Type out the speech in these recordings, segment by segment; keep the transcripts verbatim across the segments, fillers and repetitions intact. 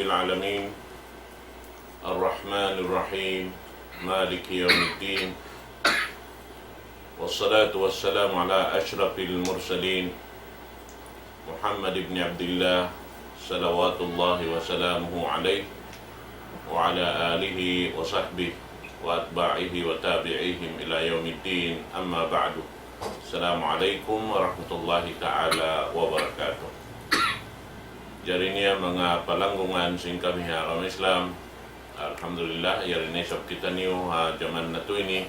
العالمين، الرحمن الرحيم، مالك يوم الدين، والصلاة والسلام على أشرف المرسلين، محمد بن عبد الله، صلوات الله وسلامه عليه، وعلى آله وصحبه وأتباعه وتابعيهم إلى يوم الدين، أما بعد. السلام عليكم ورحمة الله تعالى وبركاته. Jari niya manga palanggungan sin kami ha agama Islam, alhamdulillah, yari na isab kitaniyu ha jaman natu' ini,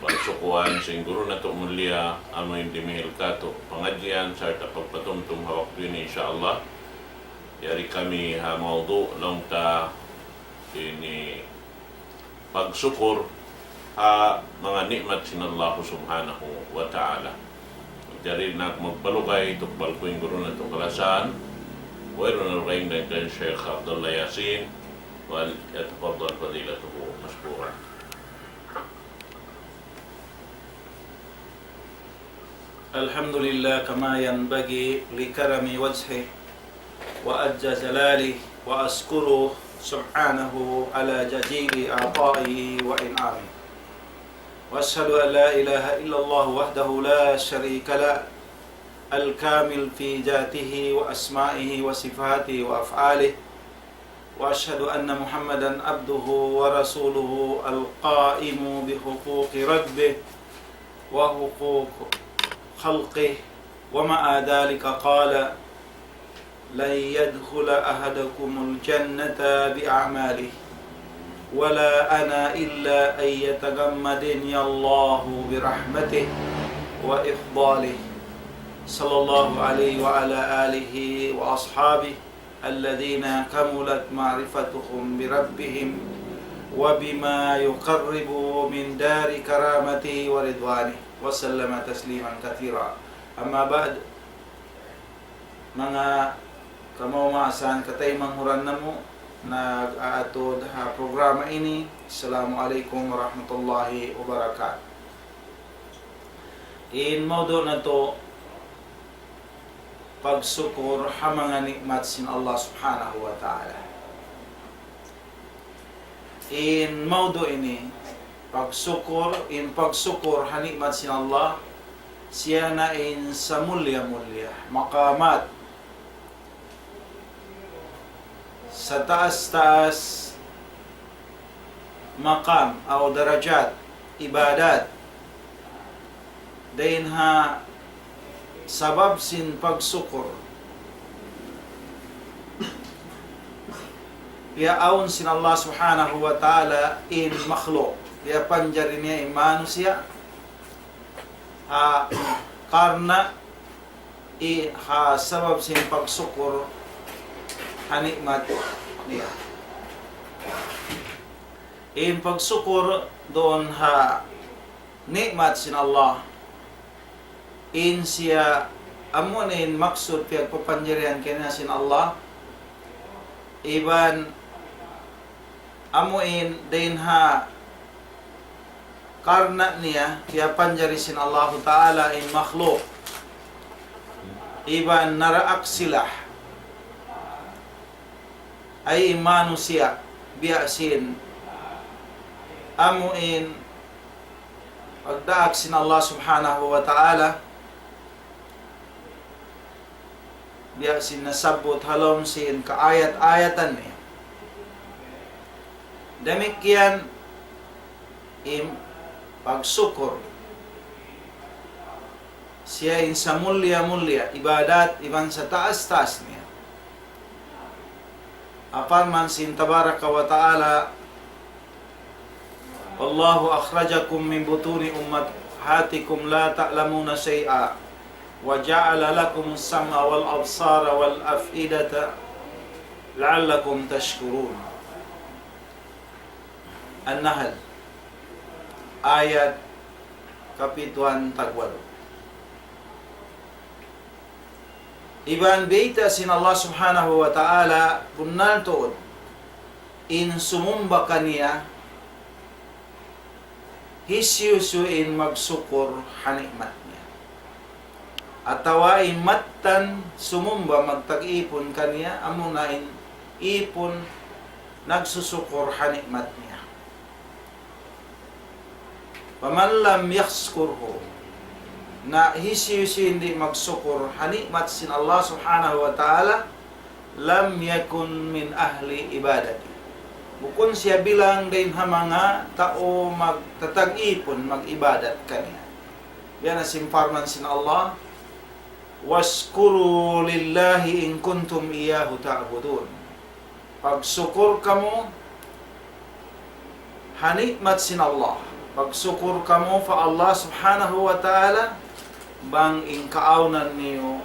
pagsukuan sin guru natu' mulia, amu in dimihil katu' pangadjian sarta' pagpatumtum ha waktu ini, insya Allah. Yari kami ha mawdu' laung ta ini pagsukur ha manga ni'mat sin Allah Subhanahu wa Ta'ala. Jari na aku magpalugay, tukbal ku in guru natu' kalasahan, wayruun na dugaing dayn kan Sheikh Abdullah Yasin, وليتفضل فضيلته مشكورا. الحمد لله كما ينبغي لكرم وجهه وعز جلاله، وأشكره سبحانه على جزيل عطائه وإنعامه. وأشهد أن لا إله إلا الله وحده لا شريك له، الكامل في ذاته وأسمائه وصفاته وأفعاله، وأشهد أن محمدا عبده ورسوله القائم بحقوق ربه وحقوق خلقه، ومع ذلك قال: لن يدخل أحدكم الجنة بأعماله، ولا أنا، إلا أن يتغمدني الله برحمته وإفضاله، صلى الله عليه وعلى آله وأصحابه الذين كملت معرفتهم بربهم وبما يقرب من دار كرامته ورضوانه، وسلم تسليما كثيرا. أما بعد، manga kamaumasan, kataymanghuran namu' nag-aatud ha programa ini, Assalamu alaykum warahmatullahi wabarakatuh. In mawdu' natu', pagsukur ha manga ni'mat sin Allah Subhanahu wa Ta'ala. In mawdu' ini, pagsukur, in pagsukur ha ni'mat sin Allah, siya na in samulliya-mulliya, maqamat, sataas-taas maqam atawa darajat, ibadat, dayn ha sabab sin pagsukur. Piyaawn sin Allah Subhanahu wa Ta'ala in makhluk, piyapanjari niya in manusiya', ha, karna' i-, ha sabab sin pagsukur ha ni'mat niya. In pagsukur duun ha ni'mat sin Allah, in siya amu in maksud piyagpapanjarihan kaniya sin Allah, iban amu in dayn ha karna' niya, piyapanjari sin Allahu Ta'ala in makhluk, iban naraak sila, ay in manusiya', biya' sin amu in pagdaak sin Allah Subhanahu wa Ta'ala, biya' sin nasabbut ha lawm sin kaayat-ayatan niya. Damikkiyan in pagsukur, siya in samulliya-mulliya ibadat iban sataas-taas niya. Parman sin Tabaraka wa Ta'ala, والله أخرجكم من بطون أمهاتكم لا تعلمون شيئا وجعل لكم السمع والأبصار والأفئدة لعلكم تشكرون. An-Nahl, ayat kapituan tagwalu. Iban bayta' sin Allah Subhanahu wa Ta'ala, bunnal tuud in sumumba kaniya, hisiyu-siyu in magsukur ha ni'mat niya. Atawa in mattan sumumba, magtag-ipun kaniya, amuna in ipun, nagsusukur ha ni'mat niya. فمن لم يشكره, na hisiyu-siyu in di' magsukur ha ni'mat sin Allah Subhanahu wa Ta'ala, لم يكن من أهل عبادتي. Bukun siya bilang dayn ha manga tau magtatag-ipun, mag-ibadat kaniya. Yan na sin parman sin Allah, واشكروا لله إن كنتم إياه تعبدون. Pagsukur kamu ha ni'mat sin Allah. Pagsukur kamu pa Allah Subhanahu wa Ta'ala, bang in kaawnan niyu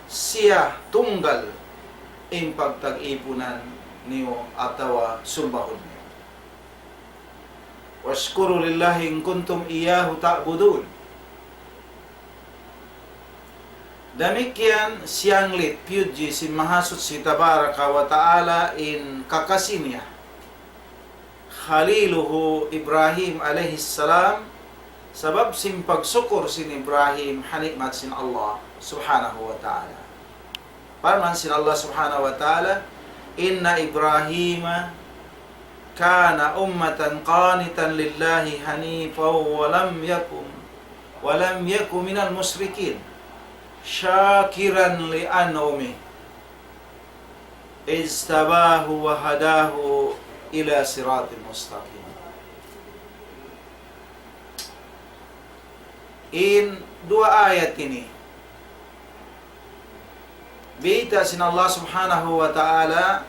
siya tunggal in pagtag-ipunan niyu atawa sumbahun niyu. واشكروا لله إن كنتم إياه تعبدون. Damikkiyan siyanglit, piyudji sin Mahasuchi Tabaraka wa Ta'ala in kakasi niya, Khaliluhu Ibrahim alayhi salam, sabab sin pagsukur sin Ibrahim ha ni'mat sin Allah Subhanahu wa Ta'ala. Parman sin Allah Subhanahu wa Ta'ala, إن إبراهيم كان أمة قانتا لله حنيفا ولم يكن، ولم يك من المشركين، شاكرا لأنعمه اجتباه وهداه إلى صراط مستقيم. In duwa ayat ini, biyayta' sin Allah Subhanahu wa Ta'ala,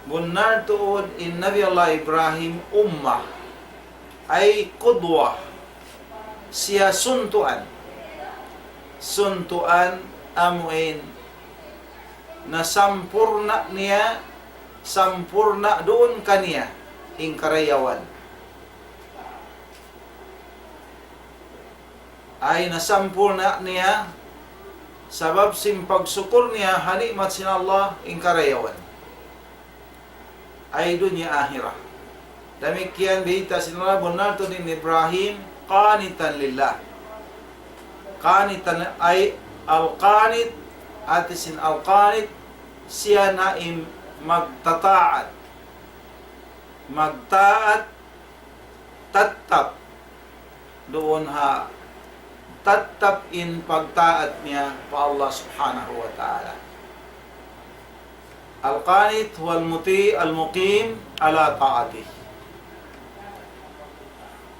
bunnal tuud in Nabi Allah Ibrahim ummah, ay qudwa, siya suntuan. Suntuan amuin nasampurna' niya, sampurna' duun kaniya in karayawan. Ay nasampurna' niya, sabab sin pagsukur niya ha ni'mat sin Allah in karayawan. Ay dunya ahirat. Damikkiyan biyayta' sin Allah, bunnal tuud in Ibrahim, qanitan lillah. Qanitan ay al-qanit, hati sin al-qanit, siya na in magtataat. Magtaat, tattap. Duun ha tattap in pagtaat niya pa Allah Subhanahu wa Ta'ala. القانت هو المطيع المقيم على طاعته.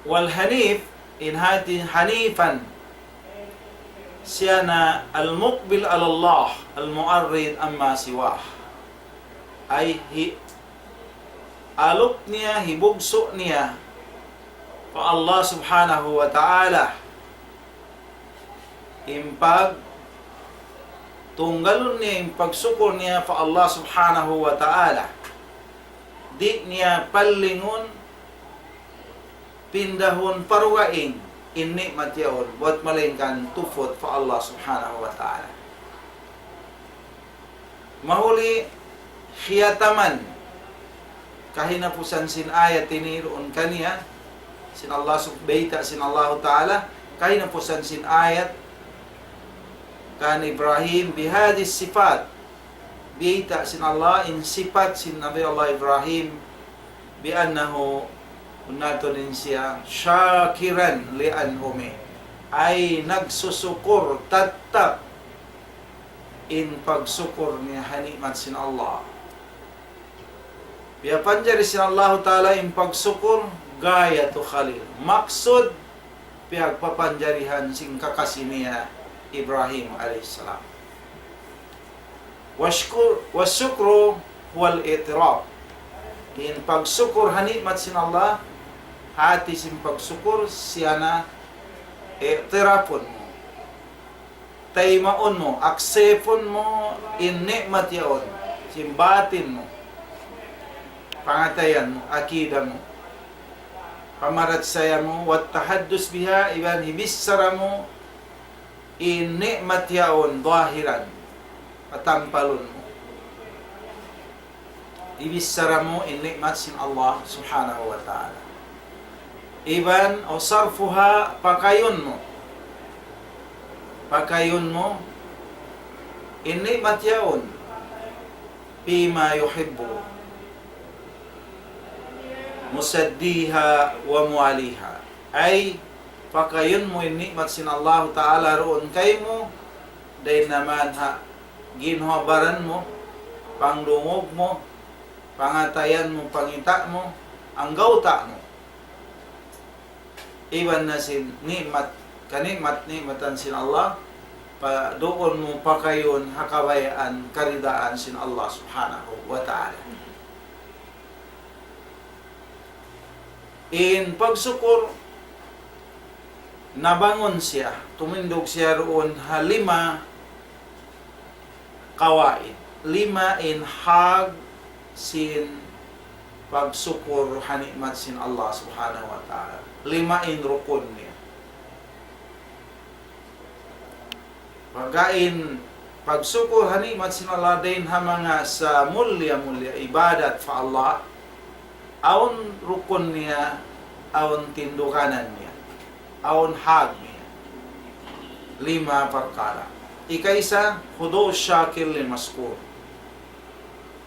والحنيف, in hati hanifan, siya na المقبل على الله المعرض عما سواه. Ay hi-, alup niya, hibugsu' niya pa Allah Subhanahu wa Ta'ala. In pag-, tunggalun niya in pagsukur niya pa Allah Subhanahu wa Ta'ala. Di' niya palingun, pindahun pa dugaing in ni'mat yaun, buwat malaingkan tuput pa Allah Subhanahu wa Ta'ala. Mahuli khiyataman kahinapusan sin ayat ini duun kaniya, sin Allah sub-, bayta' sin Allahu Ta'ala, kahinapusan sin ayat kan Ibrahim بهذه الصفات. Bayta' sin Allah in sipat sin Nabi Allah Ibrahim, بأنه, bunnal tuud in siya, شاكرا لأنعمه, ay nagsusukur, tattap in pagsukur niya ha ni'mat sin Allah. Piyapanjari sin Allahu Ta'ala in pagsukur, غاية خليل. Maksud, piyagpapanjarihan sin kakasi niya Ibrahim alayhi salam. والشكر، والشكر هو الاعتراف. In pagsukur ha ni'mat sin Allah, hati sin pagsukur, siya na i'tirafun mu. Taymaun mu, aksepun mu in ni'mat yaun, sin batin mu, pangatayan mu, akida mu, pamarachaya mu, والتحدث بها, iban hibichara mu in ni'mat yaun, ظاهرا, patampalun mu. Hibichara mu in ni'mat sin Allah Subhanahu wa Ta'ala. Iban, أو صرفها, pakayun mu. Pakayun mu in ni'mat yaun. فيما يحب مسديها ومواليها. Ay, pakayun mu in ni'mat sin Allahu Ta'ala duun kaymu, dayn ha manga ginhawa-baran mu, pangdungug mu, pangatayan mu, pangita' mu, anggawta' mu. Iban na sin ni'mat, kani'mat-ni'matan sin Allah, pa duun mu pakayun ha kabayaan karidaan sin Allah Subhanahu wa Ta'ala. In pagsukur, nabangun siya, tumindug siya duun ha lima qawaid. Lima in hag sin pagsukur ha ni'mat sin Allah Subhanahu wa Ta'ala. Lima in rukun niya. Pagga in pagsukur ha ni'mat sin Allah dayn ha manga samulliya-mulliya ibadat pa Allah, awn rukun niya, awn tinduganan niya, awn hag niya. Lima parkala'. Ikaisa, خضوع الشاكر للمشكور.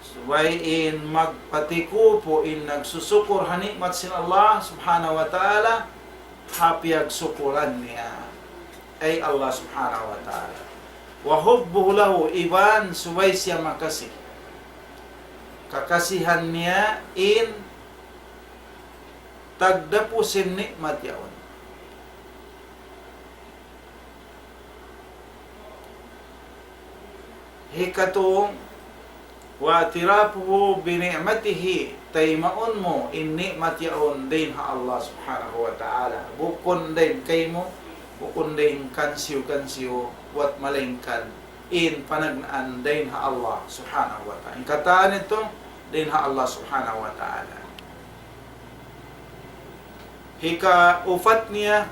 Subay in magpatikupu in nagsusukur ha ni'mat sin Allah Subhanahu wa Ta'ala, ha piyagsukuran niya. Ay Allah Subhanahu wa Ta'ala. وحبه له, iban subay siya makasi. Kakasihan niya in tagdapu sin ni'mat yaun. Hikatu, واعترافه بنعمته, taymaun mu in ni'mat yaun dayn ha Allah Subhanahu wa Ta'ala. Bukun dayn kaymu, bukun dayn kansiyu-kansiyu, buwat malaingkan in panagnaan dayn ha Allah Subhanahu wa Ta'ala. In katan yadtu dayn ha Allah Subhanahu wa Ta'ala. Hikaupat niya,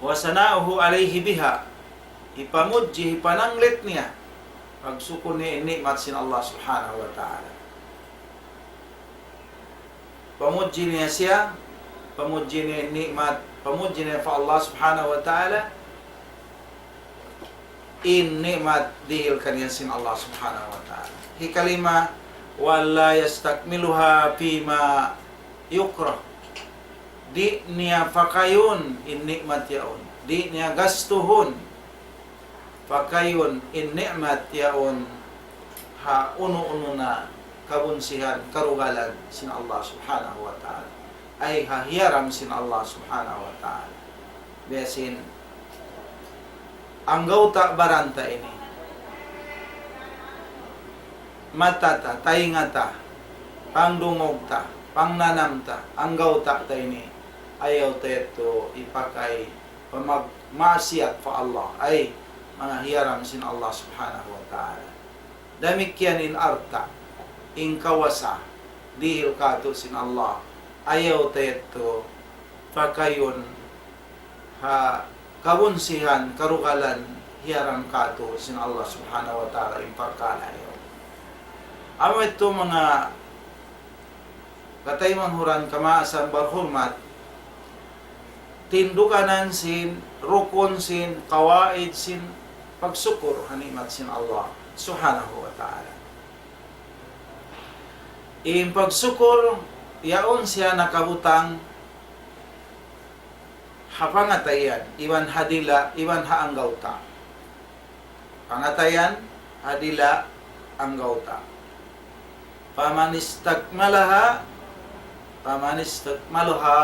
وثناؤه عليه بها. Hipamudji, hipananglit niya. Pagsukur niya in ni'mat sin Allah Subhanahu wa Ta'ala. Pamudji niya siya, pamudji niya in ni'mat, pamudji niya pa Allah Subhanahu wa Ta'ala, in ni'mat dihil kaniya sin Allah Subhanahu wa Ta'ala. Hikalima, وأن لا يستعملها فيما يكره. Di' niya pakayun in ni'mat yaun. Di' niya gastuhun, pakayun in ni'mat yaun ha unu-unu na kabunsihan, karugalan sin Allah Subhanahu wa Ta'ala. Ay ha hiyaram sin Allah Subhanahu wa Ta'ala. Biya' sin anggawta' baran ta ini. Mata ta, taynga ta, pangdungug ta, pangnanam ta, anggawta' ta ini, ayaw ta yadtu hipakay pa mag-, maasiyat pa Allah, ay manga hiyaram sin Allah Subhanahu wa Ta'ala. Damikkiyan in alta', in kawasa, dihil kātu' sin Allah, ayaw ta yadtu pakayun ha kabunsihan, karugalan, hiyaram kātu' sin Allah Subhanahu wa Ta'ala in parkala' yaun. Amu yadtu manga kataymanghuran kamaasan barhurmat, tinduganan sin, rukun sin, kawaid sin, pagsukur ha ni'mat sin Allah Subhanahu wa Ta'ala. In pagsukur, yaun siya nakabutang ha pangatayan, iban ha dila', iban ha anggawta'. Pangatayan, ha dila', anggawta'. فمن استكملها، فمن استكملها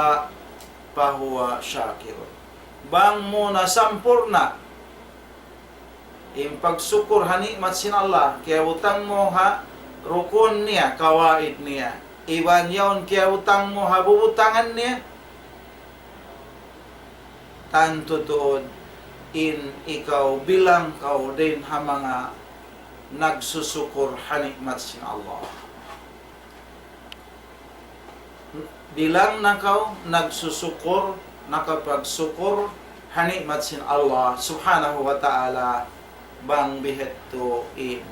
فهو شاكر. Bang mu na sampurna' in pagsukur ha ni'mat sin Allah, kiyabutang mu ha rukun niya, kawaid niya. Iban yaun kiyabutang mu ha bubutangan niya. Tantu tuud in ikaw bilang kaw dayn ha manga nagsusukur ha ni'mat sin Allah. Bilang na kaw nagsusukur, nakapagsukur ha ni'mat sin Allah Subhanahu wa Ta'ala, bang bihadtu in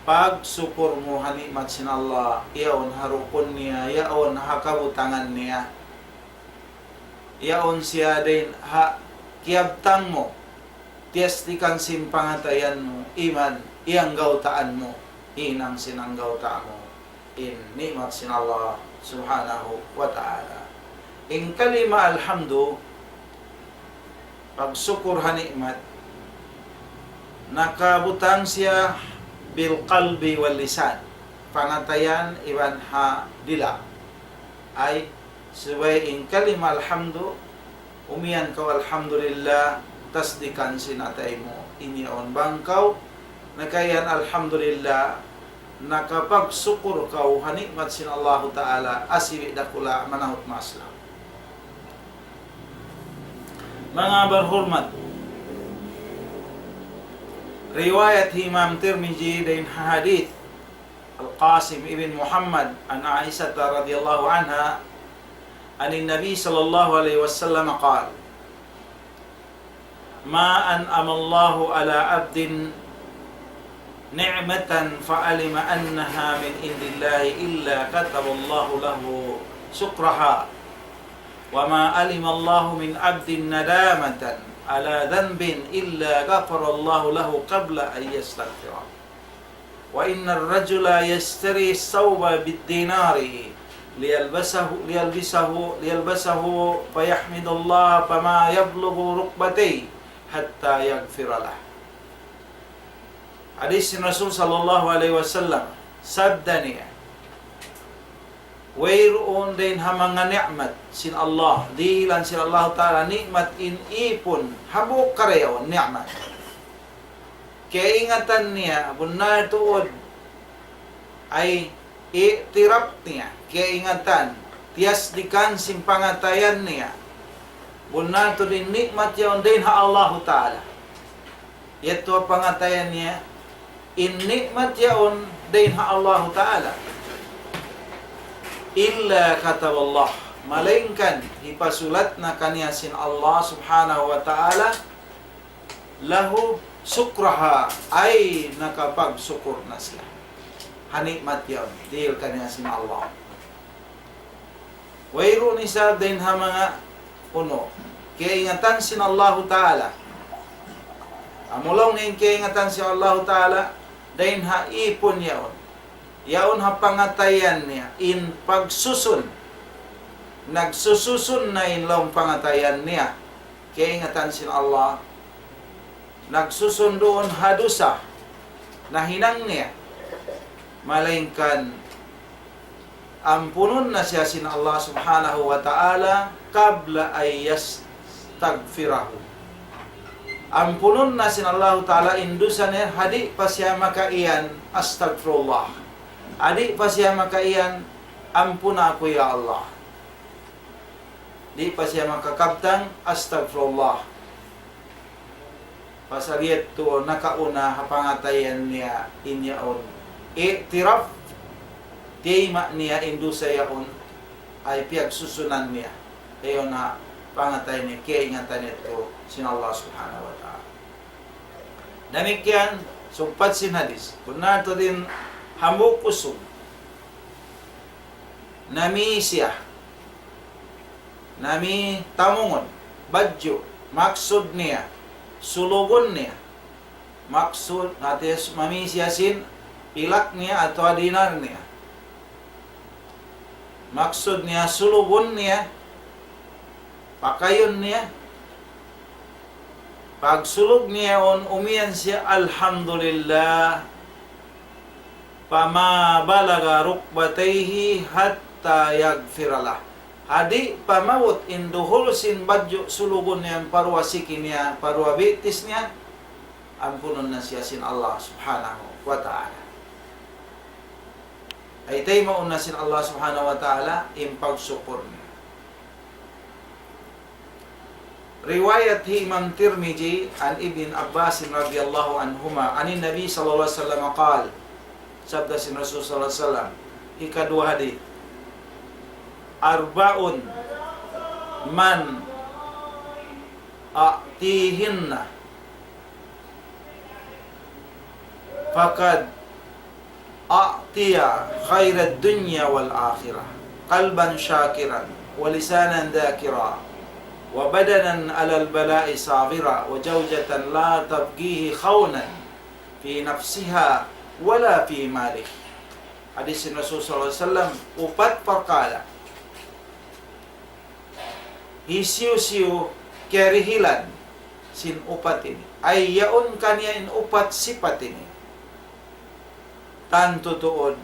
pagsukur mu ha ni'mat sin Allah, yaun ha rukun niya, yaun ha kabutangan niya. Yaun siya dayn ha kiyabtang mu, tiyastikan sin pangatayan mu, iman, iyanggawtaan mu, hinang sin anggawta' mu in ni'mat sin Allah Subhanahu wa Ta'ala. In kalima alhamdu, pagsukur ha ni'mat, nakabutang siya bil qalbi wal lisan, pangatayan iban ha dila'. Ay, subay in kalima alhamdu, umiyan kaw alhamdulillah, tasdikan sin atay mu, in yaun bang kaw, nakaiyan alhamdulillah, nakapagsukur kaw ha ni'mat sin Allahu Ta'ala, asibi' dakula' manahut masla. Manga barhurmat, riwayat Imam Tirmidhi dayn ha hadith Al-Qasim ibn Muhammad an Aisha radhiyallahu anha, عن النبي صلى الله عليه وسلم قال: ما أنعم الله على عبد نعمة فعلم أنها من عند الله إلا كتب الله له شكرها، وما علم الله من عبد ندامة على ذنب إلا غفر الله له قبل أن يستغفر. وإن الرجل يشتري الثوب بالدينار ليلبسه، ليلبسه، ليلبسه فيحمد الله فما يبلغ ركبتيه حتى يغفر له. Hadith sin Rasul sallallahu alayhi wasallam, sabda niya, wayruun dayn ha manga ni'mat sin Allah, dihilan sin Allah Ta'ala ni'mat in ipun, hambuuk karayawan ni'mat. Kaingatan niya, bunnal tuud, ay i'tiraf niya, kaingatan, tiyasdikan sin pangatayan niya. Bunnal tuud in ni'mat yaun dayn ha Allahu Ta'ala. Yadtu pangatayan niya, in ni'mat yaun dayn ha Allahu Ta'ala. إلا كتب الله, malaingkan hipasulat na kaniya sin Allah Subhanahu wa Ta'ala, له شكرها, ay nakapagsukur na siya ha ni'mat yaun, dihil kaniya sin Allah. Wayruun isab dayn ha manga unu, kaingatan sin Allahu Ta'ala. Amu laung niya in kaingatan sin Allahu Ta'ala, dayn ha ipun yaun. Yaun ha pangatayan niya, in pagsusun. Nagsususun na in laung pangatayan niya. Kaingatan sin Allah. Nagsusun duun ha dusa nahinang niya. Malaingkan ampunun na siya sin Allah Subhanahu wa Ta'ala قبل أن يستغفره. Ampunun na sin Allahu Ta'ala in dusa niya, ha di' pa siya makaiyan, "Astaghfirullah." Ha di' pa siya makaiyan, "Ampuna aku, ya Allah." Di' pa siya makakabtang, "Astaghfirullah." Pasal yadtu nakauna ha pangatayan niya in yaun. I'tiraf, tiyayma' niya in dusa yaun, ay piyagsusunan niya. Awn ha pangatayan niya, kaingatan niya yadtu sin Allah Subhanahu wa Ta'ala. Damikkiyan, sugpat sin hadith. Bunnal tuud in hambuuk usug. Namī siya. Namī tamungun. Badju'. Maksud niya, sulugun niya. Maksud, hati mamī siya sin pilak niya atawa dinar niya. Maksud niya, sulugun niya, pakayun niya. Pagsulug niya yaun, umiyan siya, "Alhamdulillah, فما بلغ ركبتيه حتى يغفر له." Ha di' pa maabut in duhul sin badju' sulugun niya, pa duwa siki niya, pa duwa bitis niya, ampunun na siya sin Allah Subhanahu wa Ta'ala. Ay taymaun na sin Allah Subhanahu wa Ta'ala in pagsukur niya. Riwayat hi Imam Tirmidhi عن ابن عباس رضي الله عنهما عن النبي صلى الله عليه وسلم قال, sabda sin Rasul sallallahu alayhi wasallam, hikaduwa hadith, أربع من أعطاهن فقد أعطي خير الدنيا والآخرة، قلبا شاكرا، ولسانا ذاكرا، وبدنا على البلاء صابرا، وزوجة لا تبغيه خونا، في نفسها ولا في ماله. Hadis sin Rasul sallallahu alayhi wasallam, upat parkala'. Hisiyu-siyu kiyarihilan sin upat ini. Ay yaun kaniya in upat sipat ini. Tantu tuud.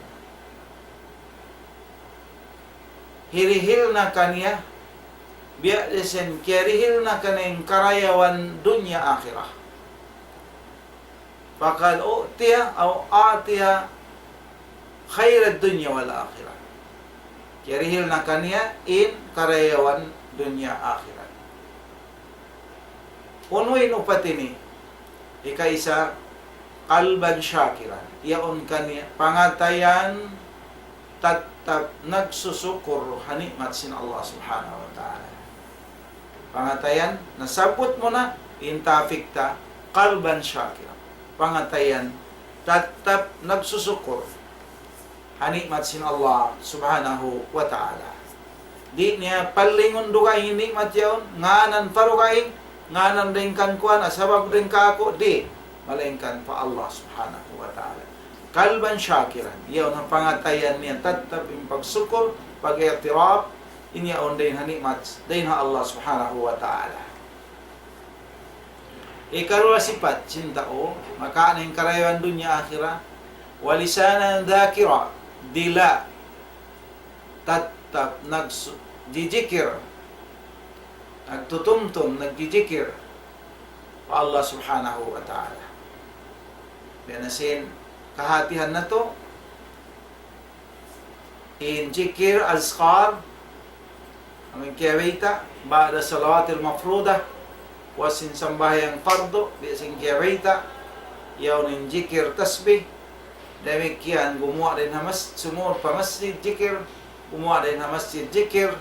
Hirihil na kaniya, biya' da isab kiyarihil na kaniya in karayawan dunya akhirat. فقد أعطي أو أعطي خير الدنيا والآخرة. Kiyarihil na kaniya in karayawan dunya akhirat. Unu in upat ini? Hikaisa, قلبا شاكرا. Yaun kaniya pangatayan tattap nagsusukur ha ni'mat sin Allah Subhanahu wa Ta'ala. Pangatayan, nasabbut mu na, in topic ta, قلبا شاكرا. Pangatayan, tattap nagsusukur ha ni'mat sin Allah Subhanahu wa Ta'ala. Di' niya palingun dugaing in ni'mat yaun, ngānan pa dugaing, ngānan dayn kan kuwan, sabab dayn kāku', di', malaingkan pa Allah Subhanahu wa Ta'ala. قلبا شاكرا, yaun ha pangatayan niya tattap in pagsukur, pag-i'tiraf, in yaun dayn ha ni'mat, dayn ha Allah Subhanahu wa Ta'ala. Ikaruwa sipat sin tau, makawa' na in karayawan dunya akhirat, ولسانا ذاكرا, dila, tattap nagsu-, jijikir, nagtutumtum, nagjijikir pa Allah Subhanahu wa Ta'ala. Biya' na sin kahatihan natu', in jikir, azkar, amu in kiyabayta', بعد الصلوات المفروضة, puas sin sambahayang pardu, biya' sin kiyabayta', yaun in jikir tasbih, damikkiyan gumuwa' dayn ha mas-, sumūd pa masjid jikir, gumuwa' dayn ha masjid jikir,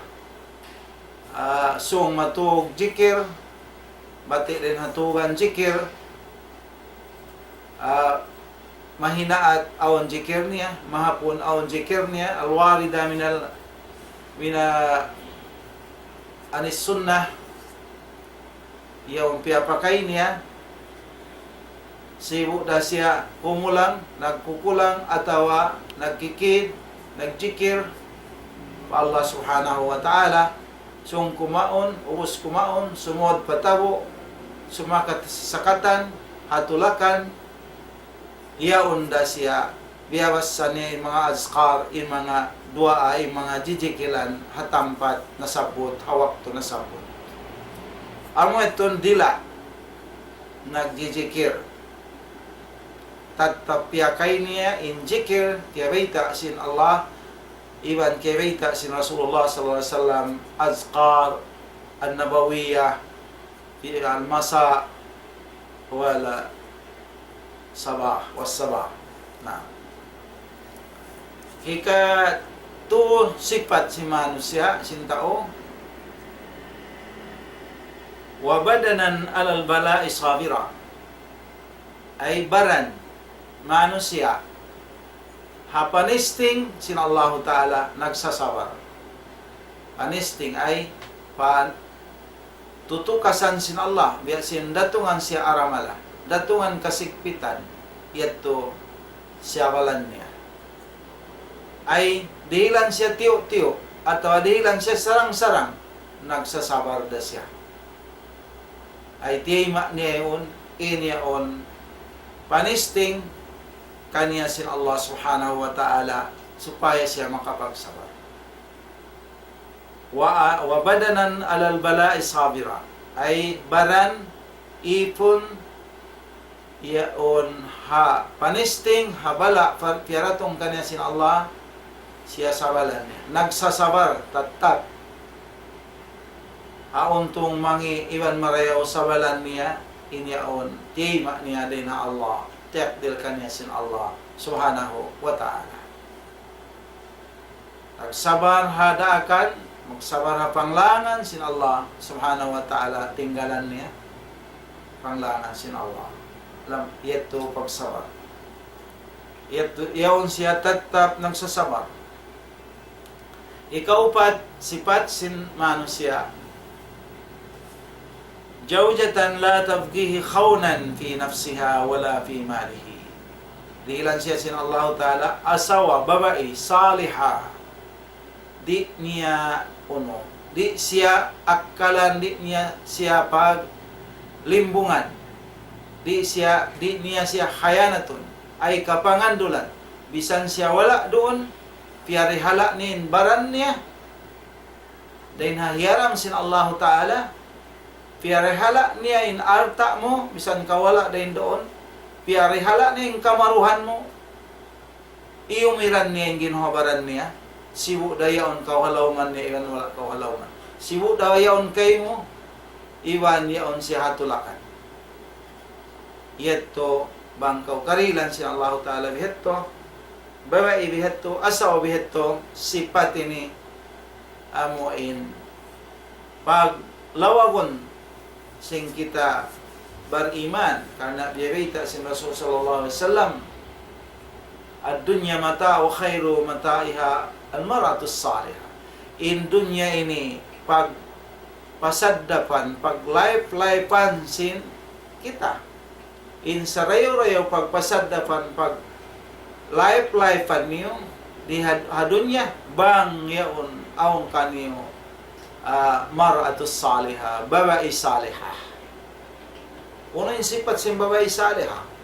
ah, sūng matūg jikir, bati' dayn ha tūgan jikir, ah, mahinaat awn jikir niya, mahapun awn jikir niya, الواردة من ال-، من، عن السنة, yaun piyapakay niya, sibu' da siya kumulang, nagkukulang, atawa nagkikid, nagjikir pa Allah Subhanahu wa Ta'ala, sūng kumaun, ubus kumaun, sumūd pa tabu', sumakat sakatan, ha tulakan, yaun da siya, biyabassa niya in manga azkar, in manga duwaa, in manga jijikilan, ha tampat nasabbut, ha waktu nasabbut. Amu yadtu in dila, nagjijikir. Tattap piyakay niya in jikir, kiyabayta' sin Allah, iban kiyabayta' sin Rasulullah sallallahu alayhi wasallam, azkar an-nabawiyah, fi al-masa wal sabah, was sabah. Na. Hikatu sipat sin manusiya', sin tau, وبدنا على البلاء صابرا. Ay baran manusiya' ha panisting sin Allahu Ta'ala nagsasabar. Panisting ay pa-, tutukasan sin Allah, biya' sin datungan siya aramala, datungan kasigpitan, yadtu siyabalan niya. Ay dihilan siya tiyu'-tiyu', atawa dihilan siya sarang-sarang, nagsasabar da siya. Ay tiyayma' niya yaun, in yaun, panisting kaniya sin Allah Subhanahu wa Ta'ala, supaya siya makapagsabar. Wa, وبدنا على البلاء صابرا. Ay baran, ipun, yaun ha panisting, ha bala', pa-, piyaratung kaniya sin Allah, siyasabalan niya. Nagsasabar, tattap. Awn tung mangi' iban marayaw sabalan niya, in yaun, tiyayma' niya dayn ha Allah, tiyakdil kaniya sin Allah, Subhanahu wa Ta'ala. Magsabar ha daakan, magsabar ha panglangan sin Allah Subhanahu wa Ta'ala, tinggalan niya panglangan sin Allah. Lam, yadtu pagsabar. Yadtu, yaun siya tattap nagsasabar. Ikaupat, sipat sin manusiya'. زوجة لا تبغيه خونا في نفسها ولا في ماله. Dihilan siya sin Allahu Ta'ala, asawa, babai, saliha. Di' niya unu. Di' siya akkalan, di' niya siya paglimbungan. Di' siya, di' niya siya khayanatun. Ay kapangandulan. Misan siya wala' duun, piyarihala' niya in baran niya. Dayn ha hiyaram sin Allahu Ta'ala, piyarihala' niya in alta' mu, misan kaw wala' dayn duun, piyarihala' niya in kamaruhan mu, iyumiran niya in ginhawa-baran niya, sibu' da yaun kaw ha lawman niya, iban wala' kaw ha lawman. Sibu' da yaun kaymu, iban yaun siya ha tulakan. Yadtu bang kaw karihilan sin Allahu Ta'ala bihadtu, babai bihadtu, asawa bihadtu, sipat ini amu in paglawagun sin kita bariman, karna' biya' bayta' sin Rasul sallallahu alayhi wasallam, الدنيا متاع وخير متاعها المرأة الصالحة. In dunya ini pag pasaddapan, pag-life-lifean sin kita. In sarayaw-rayaw pagpasaddapan, pag-life-lifean niyu di ha, ha dunya, bang yaun awn kaniyu, ah, mar'atus salihah, babai salihah. Unu in sipat sin babai salihah?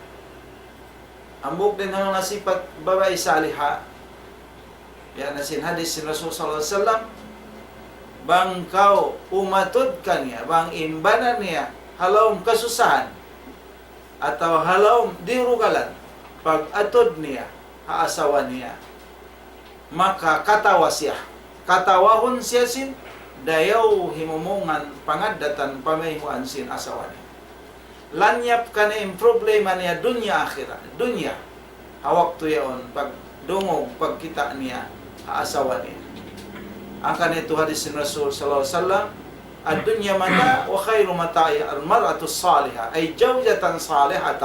Hambuuk dayn ha manga sipat babai salihah, biya' na sin hadith sin Rasul sallallahu alayhi wasallam, bang kaw umatud kaniya, bang in bana niya ha lawm kasusahan, atawa ha lawm dirugalan, pag-atud niya ha asawa niya, maka katawa siya. Katawahun siya sin dayaw himumungan pangaddatan pamayhuan sin asawa niya. Lanyap kaniya in problema niya dunya akhirat. Dunya. Ha waktu yaun, pagdungug, pagkita' niya ha asawa niya. Hangkan itu hadith sin Rasul sallallahu alayhi wasallam, الدنيا متاع وخير متاعها المرأة الصالحة، أي زوجة صالحة.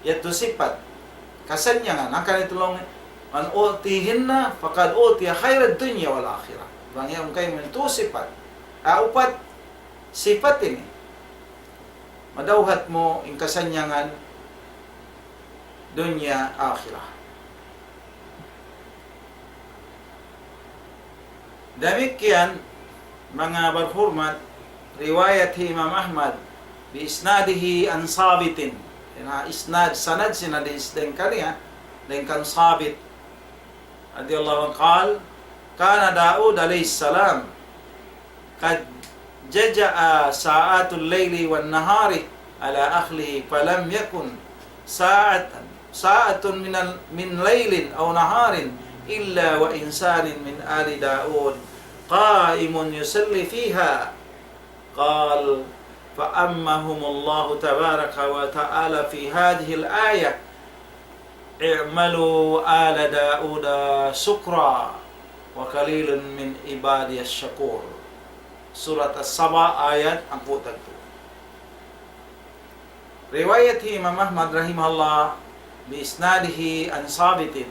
Yadtu sipat kasannyangan, hangkan itu laung, من أوتيهن فقد أوتي خير الدنيا والآخرة. Bang yaun kaymu in tū sipat. Ah, upat sipat ini. Madawhat mu in kasannyangan dunya akhirat. Damikkiyan, manga barhurmat, riwayat hi Imam Ahmad, بإسناده عن ثابت. Yan ha isnad, sanad sin hadith dayn kaniya, dayn kan Thabit, رضي الله عنه قال: كان داود عليه السلام قد جزأ ساعات الليل والنهار على أهله، فلم يكن ساعة، ساعة من ال-، من ليل أو نهار إلا وإنسان من آل داود قائم يصلي فيها. قال: فعمهم الله تبارك وتعالى في هذه الآية: اعملوا آل داود شكرا وقليل من عبادي الشكور. Surat As-Saba, ayat hangpu' tagtu. Riwayat hi Imam Ahmad rahimahullah, بإسناده عن ثابت.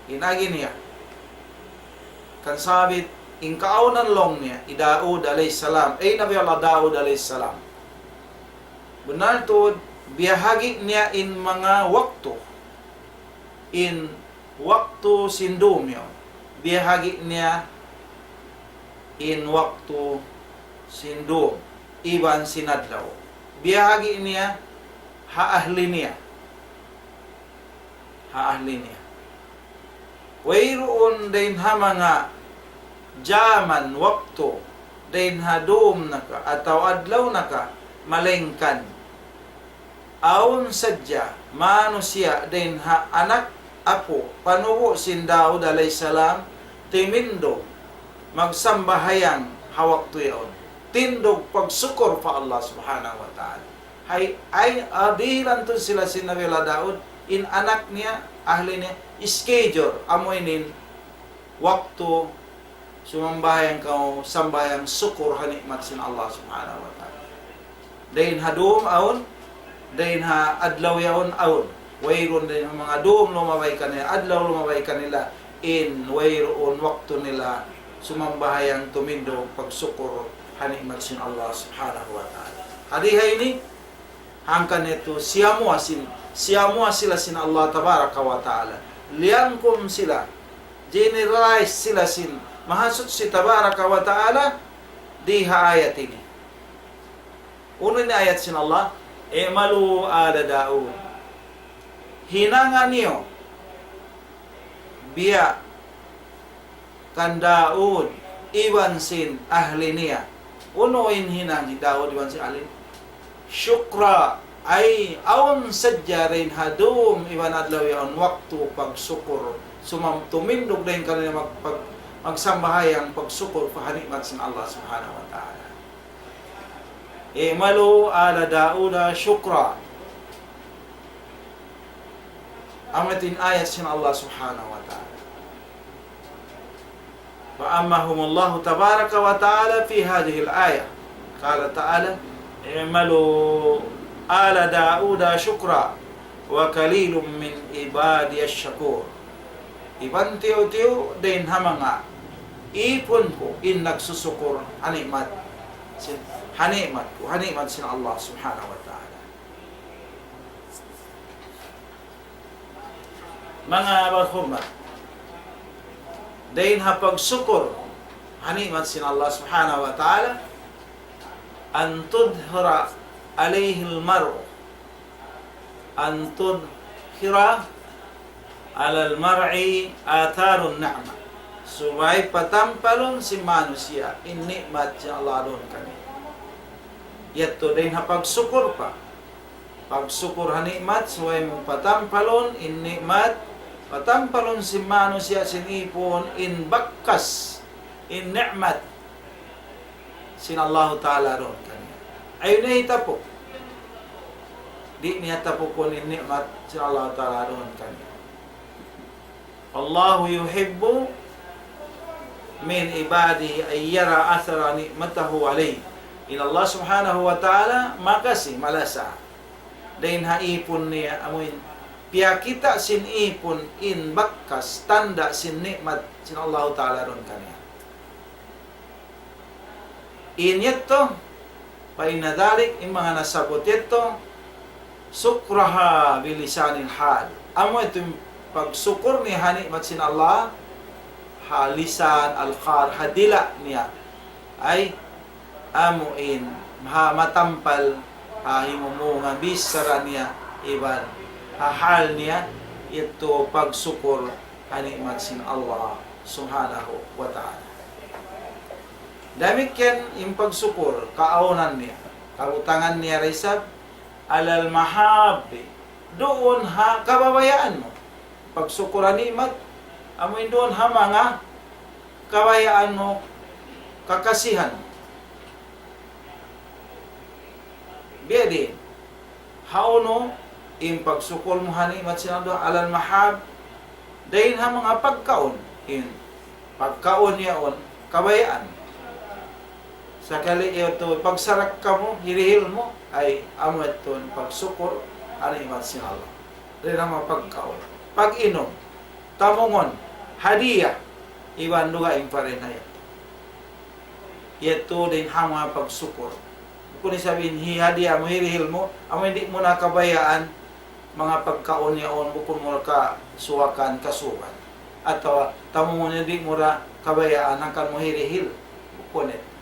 In agi niya kan Thabit, in kaawnan laung niya hi Daud alayhis salam, ay Nabi Allah Daud alayhis salam. Bunnal tuud, biyahagi' niya in manga waktu, in waktu sin dum yaun. Biyahagi' niya in waktu sin dum iban sin adlaw. Biyahagi' niya ha ahli niya. Ha ahli niya. Wayruun dayn ha manga jaman, waktu, dayn ha dum naka atawa adlaw naka, malaingkan awn sadja manusiya' dayn ha anak, apu', panubu' sin Daud alayhis salam, timindug magsambahayang ha waktu yaun. Tindug pagsukur pa Allah Subhanahu wa Ta'ala. Hay, ay, ah, dihilan tuud sila sin Nabi Allah Daud, in anak niya, ahli niya, schedule, amu ini in waktu sumambahayang kaw, sambahayang sukur ha ni'mat sin Allah Subhanahu wa Ta'ala. Dayn ha dum awn, dayn ha adlaw yaun awn. Wayruun dayn ha manga dum lumabay kanila, adlaw lumabay kanila, in wayruun waktu nila sumambahayang, tumindug pagsukur ha ni'mat sin Allah Subhanahu wa Ta'ala. Hadi ha ini, hangkan itu siyamu asin, Siyamuwa sila sin Allah Tabaraka wa Ta'ala. Liyangkum sila. Generalize sila sin Mahasuchi Tabaraka wa Ta'ala di ha ayat ini. Unu in ayat sin Allah, "I'malu ala Daud." Hinanga niyu biya' kan Daud iban sin ahli niya. Unu in hinang hi Daud iban sin ahli? Shukra, ay awn sadja dayn ha dum iban adlaw yaun waktu pagsukur. Sumam-, tumindug dayn kanila mag-, pag-, magsambahayang pagsukur pa ha ni'mat sin Allah Subhanahu wa Ta'ala. "I'malu ala Dauda shukra." Amu in ayat sin Allah Subhanahu wa Ta'ala. فأمهم الله تبارك وتعالى في هذه الآية. قال تعالى: "اعملوا آل داود شكرا وقليل من عبادي الشكور." Iban tiyu'-tiyu' dayn ha manga īpun ku in nagsusukur ha ni'mat sin, ha ni'mat ku, ha ni'mat sin Allah Subhanahu wa Ta'ala. Manga bahurmat, dayn ha pagsukur ha ni'mat sin Allah Subhanahu wa Ta'ala, أن تظهر عليه المرء، أن تظهر على المرء آثار النعمة. Subay patampalun sin manusiya' in ni'mat sin Allah duun kaniya. Yadtu dayn ha pagsukur pa. Pagsukur ha ni'mat, subay mu patampalun in ni'mat, patampalun sin manusiya' sin īpun in bakas, in ni'mat sin Allahu Ta'ala duun kaniya. Ayaw niya hitapuk. Di' niya tapukun in ni'mat sin Allahu Ta'ala duun kaniya. والله يحب من عباده أن يرى أثر نعمته عليه. In Allah Subhanahu wa Ta'ala makasi, malasa. Dayn ha īpun niya, amuin piyakita' sin īpun in bakas tanda' sin ni'mat sin Allahu Ta'ala duun kaniya. In yadtu, فإن ذلك, in manga nasabbut yadtu, شكرها بلسان الحال. Amu yadtu in pagsukur niya ha ni'mat sin Allah, ha lisan al-hal, ha dila' niya. Ay, amu in, ha matampal, ha himumungan bichara niya, iban ha hal niya, yadtu pagsukur ha ni'mat sin Allah Subhanahu wa Ta'ala. Damikkiyan in pagsukur, kaawnan niya, kabutangan niya da isab, على المحاب, duun ha kababayaan mu. Pagsukur ha ni'mat, amu in duun ha manga kabayaan mu, kakasihan mu. Biya' diin. Hawnu in pagsukur mu ha ni'mat sin Allah, على المحاب, dayn ha manga pagkaun, in pagkaun yaun, kabayaan. Sakali yadtu, pagsarak kamu, hirihil mu, ay amu yadtu in pagsukur ha ni'mat sin Allah. Dayn ha manga pagkaun, pag-inum, tamungun, hadiya, iban dugaing pa dayn ha yadtu. Yadtu dayn ha manga pagsukur. Bukun isab in hihadiya mu, hirihil mu, amu in di' mu na kabayaan, manga pagkaun yaun, bukun mu na kasuwakan, kasugan. Atawa tamungun, di' mu na kabayaan, hangkan mu hirihil. Bukun yadtu.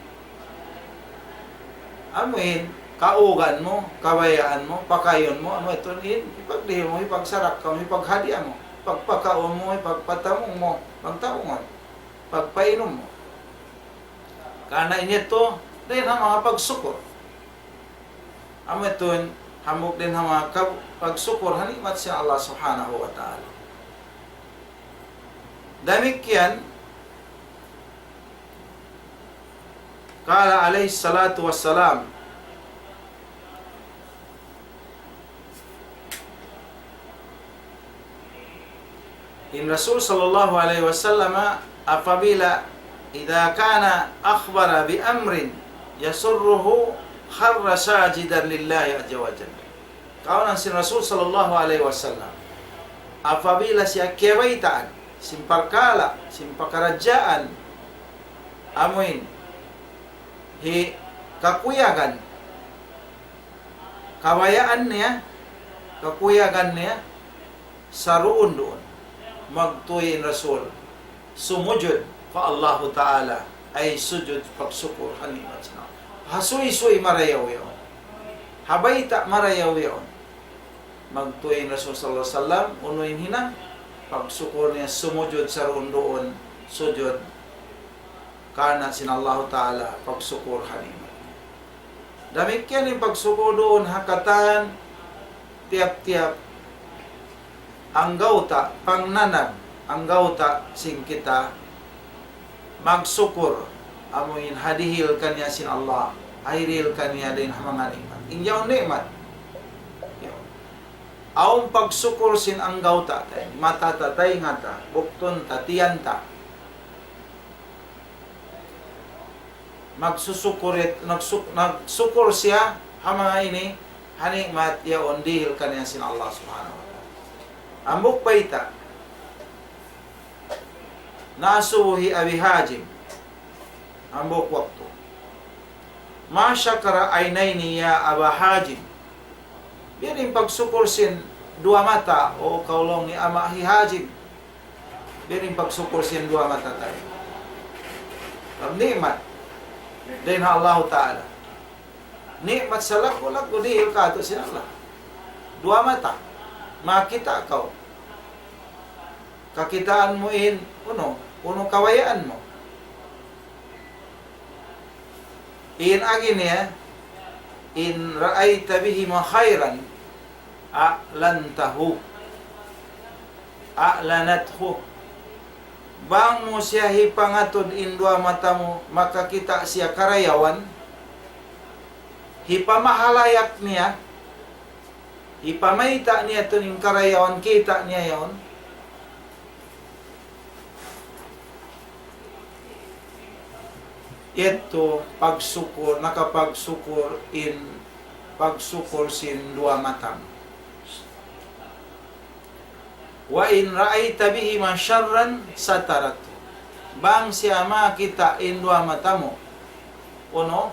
Amu in, kaugan mu, kabayaan mu, pakayun mu, amu yadtu in, hipagdihil mu, hipagsarak kamu, hipaghadiya mu, pagpakaun mu, hipagpatamung mu, pagtamungun, pagpainum mu. Karna' in yadtu, dayn ha manga pagsukur. Amu yadtu in hambuuk dayn ha manga kab-, pagsukur ha ni'mat sin Allah Subhanahu wa Ta'ala. Damikkiyan, قال عليه الصلاة والسلام, in Rasul sallallahu alayhi wasallam, apabila, إذا كان أخبر بأمر يسره خر ساجدا لله عز وجل. Kaawnan sin Rasul sallallahu alayhi wasallam, apabila siya kiyabaytaan sin parkala', sin pakaradjaan, amuin hi kakuyagan, kabayaan niya, kakuyagan niya, saruun-duun. Magtuy in Rasul sumujud pa Allahu Ta'ala, ay sujud pagsukur ha ni'mat sin Allah. Ha suysuy marayaw yaun. Ha bayta' marayaw yaun. Magtuy in Rasul sallallahu alayhi wasallam, unu in hinang, pagsukur niya sumujud saruun-duun, sujud karna' sin Allahu Ta'ala, pagsukur ha ni'mat. Damikkiyan in pagsukur duun ha katan tiyap-tiyap anggawta', pangnanam, anggawta' sin kita magsukur, amu in ha dihil kaniya sin Allah, ha hirihil kaniya dayn ha manga ni'mat. In yaun ni'mat. Yaun. Awn pagsukur sin anggawta' ta, mata ta, taynga ta, buktun ta, tiyan ta. Magsusukur it-, nagsuk-, nagsukur siya ha manga ini, ha ni'mat yaun dihil kaniya sin Allah Subhanahu wa Ta'ala. Hambuuk bayta', naasubu hi Abi Hajim, hambuuk waktu. ما شكر عينين يا أبا حازم. Biya' diin pagsukur sin duwa mata, o kaw laung niya ama' hi Hajim. Biya' diin pagsukur sin duwa mata ta. Ni'mat dayn ha Allahu Ta'ala. Ni'mat salaggu'-laggu' dihil kātu' sin Allah. Duwa mata. Makakita' kaw. Kakitaan mu in, unu, unu kabayaan mu. In agi niya, إن رأيت بهما خيرا أعلنته، أعلنته. Bang mu siya hipangatud in duwa mata mu, makakita' siya karayawan, hipamahalayak niya, hipamayta' niya tuud in karayawan kita' niya yaun. Yadtu pagsukur, nakapagsukur in, pagsukur sin duwa mata mu. وإن رأيت بهما شرا سترته. Bang siya makakita' in duwa mata mu, unu,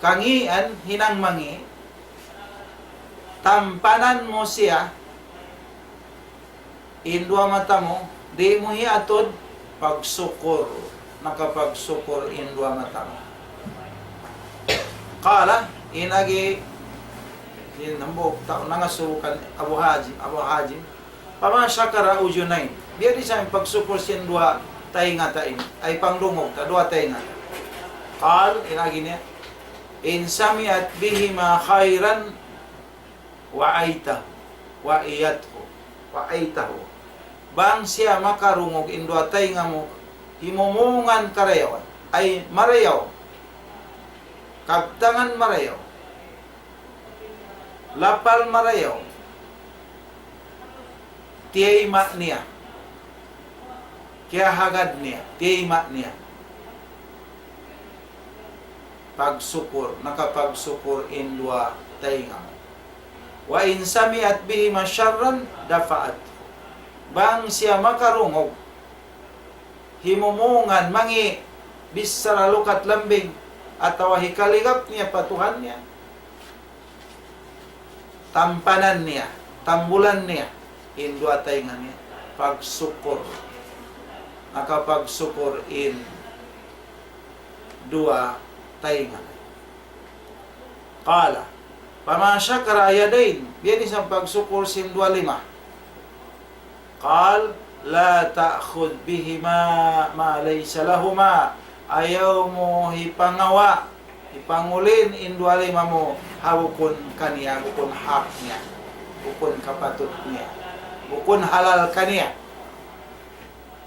kangīan, hinang mangī', tampanan mu siya, in duwa mata mu, di' mu hiatud, pagsukur, nakapagsukur in duwa mata mu. Qala, in agi, in hambuuk tau nangasubu kan Abu Hajim, Abu Hajim, فما شكر أذنين. Biya' diin isab in pagsukur sin duwa taynga ta ini, ay pangdungug ta, duwa taynga ta. Qal, in agi niya, إن سمعت بهما خيرا وعيته، وعيته، وعيته. Bang siya makarungug in duwa taynga mu, himumungan karayawan, ay marayaw, kabtangan marayaw, lapal marayaw, tiyayma' niya, kiyahagad niya, tiyayma' niya. Pagsukur, nakapagsukur in duwa taynga mu. وإن سمعت بهما شرا دفعته. Bang siya makarungug, himumungan, mangī', bichara lukat lambing, atawa hikaligap niya pa Tuhan niya, tampanan niya, tambulan niya, in duwa taynga niya, pagsukur, nakapagsukur in duwa taynga. Qala, فما شكر يدين, biya' diin isab pagsukur sin duwa lima. Qal, لا تأخذ بهما ما ليس لهما. Ayaw mu hipangawa', hipangulin in duwa lima mu, ha bukun kaniya, bukun hak niya, bukun kapatut niya, bukun halal kaniya.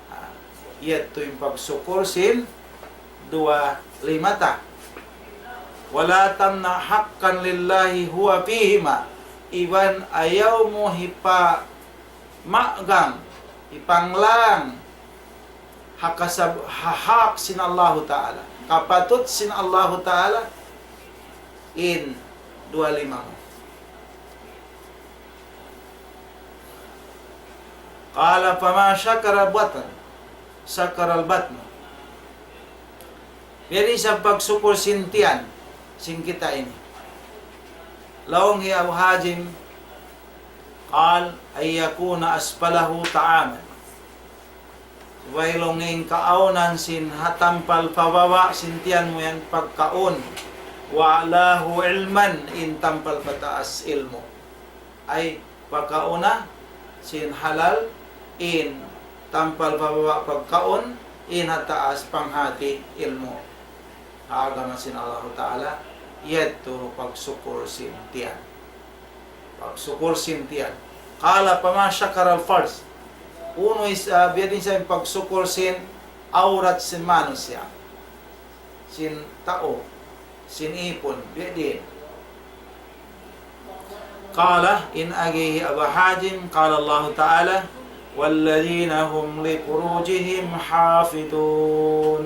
Ha, yadtu in pagsukur sin duwa lima ta. ولا تمنع حقا لله هو فيهما. Iban ayaw mu hipa- magang, hipanglang, ha kasab-, ha hak sin Allahu Ta'ala, kapatut sin Allahu Ta'ala, in duwa lima mu. Qala, فما شكر البطن، شكر البطن. Biya' diin isab pagsukur sin tiyan, sin kita ini. Laung hi Abu Hajim, قال أن يكون أسفله طعاما. Subay laung niya in kaawnan sin ha tampal pa baba' sin tiyan mu yan pagkaun. وأعلاه علما, in tampal pa taas ilmu'. Ay, pagkauna sin halal, in tampal pa baba' pagkaun, in ha taas panghati ilmu' ha agama sin Allahu Ta'ala, yadtu pagsukur sin tiyan. Pagsukur sin tiyan. قال فما شكر الفرج. Unu is, ah, biya' diin sa in pagsukur sin awrat sin manusiya'. Sin tau, sin ipun, biya' diin. قال, in agi hi Abu Hajim, قال الله تعالى: والذين هم لفروجهم حافظون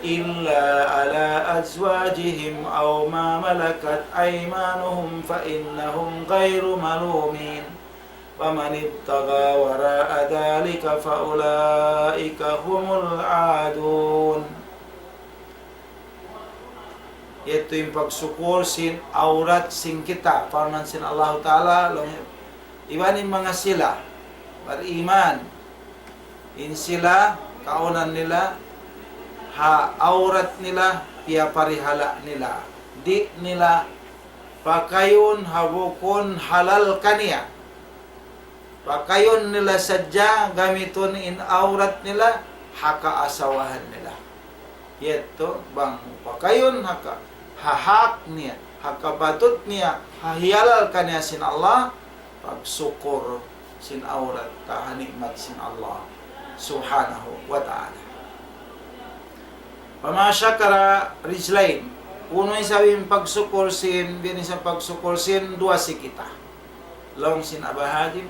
إلا على أزواجهم أو ما ملكت أيمانهم فإنهم غير ملومين فمن ابتغى وراء ذلك فأولئك هم العادون. Yadtu in pagsukur sin awrat sin kita, parman sin Allahu Ta'ala, laung, iban in manga sila bariman, in sila, kaawnan nila, ha awrat nila, piyaparihala' nila. Di' nila pakayun ha bukun halal kaniya. Pakayun nila sadja, gamitun in awrat nila ha kaasawahan nila. Yadtu bang pakayun ha ka-, ha hak niya, ha kapatut niya, ha hiyalal kaniya sin Allah, pagsukur sin awrat ta ha ni'mat sin Allah Subhanahu wa Ta'ala. فما شكر رجلين. Unu isab in pagsukur sin, biya' diin sa pagsukur sin duwa siki ta. Laung sin Abu Hajim,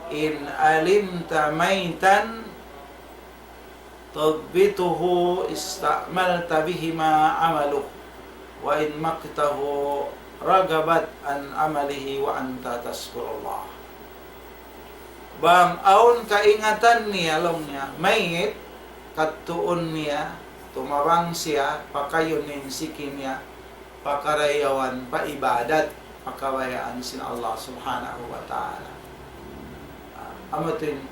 إن علمت ميتا تغبطه استعملت بهما عمله، وإن مكته رغبت عن عمله وأنت تذكر الله. Bang awn kaingatan niya, laung niya, mayit, kadtuun niya, tumabang siya, pakayun in siki niya, pakarayawan pa ibadat, pa kabayaan sin Allah Subhanahu wa Ta'ala. Ah, amu tuud in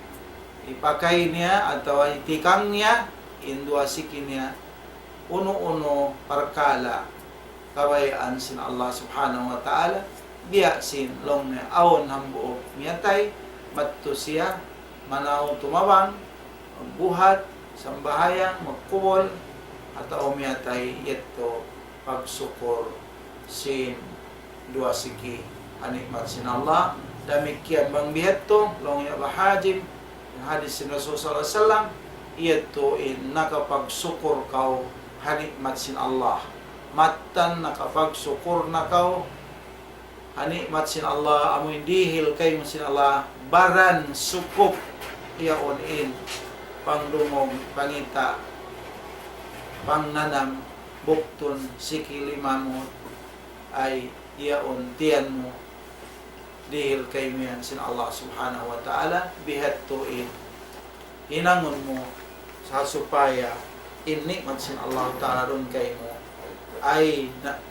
ipakay niya atawa itikang niya in duwa siki niya, unu-unu parkala' kabayaan sin Allah Subhanahu wa Ta'ala, biya' sin laung niya awn hambuuk miyatay, madtu siya, manaw tumabang, magbuhat, sambahayang, magkubul, atawa miyatay, yadtu pagsukur sin duwa siki ha ni'mat sin Allah. Damikkiyan bang bihadtu, laung hi Abu Hajim, in hadis sin Rasul sallallahu alayhi wasallam, yadtu in nakapagsukur kaw ha ni'mat sin Allah. Mattan nakapagsukur na kaw ha ni'mat sin Allah, amu in dihil kaymu sin Allah, baran sukup yaun in pangdungug, pangita', pangnanam, buktun, siki lima mu, ay yaun tiyan mu, dihil kaymu yan sin Allah Subhanahu wa Ta'ala, bihadtu in hinangun mu sa supaya in ni'mat sin Allah Ta'ala duun kaymu, ay na,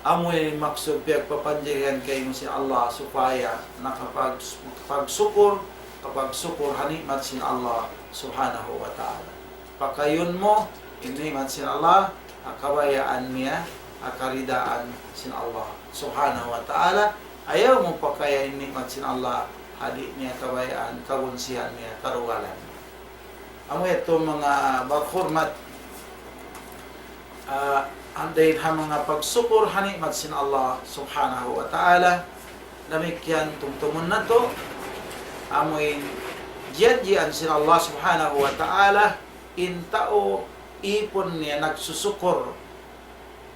amu in maksud piyagpapanjarihan kaymu sin Allah supaya nakapag-, makapagsukur, kapagsukur ha ni'mat sin Allah Subhanahu wa Ta'ala. Pakayun mu in ni'mat sin Allah, ha kabayaan niya, ha karidaan sin Allah Subhanahu wa Ta'ala. Ayaw mu pakaya in ni'mat sin Allah, ha di' niya kabayaan, kabunsihan niya, karugalan. Amu yadtu manga barhurmat, ah, dayn ha manga pagsukur ha ni'mat sin Allah Subhanahu wa Ta'ala. Damikkiyan tumtumun natu', amu in janjian sin Allah Subhanahu wa Ta'ala, in tau ipun niya nagsusukur,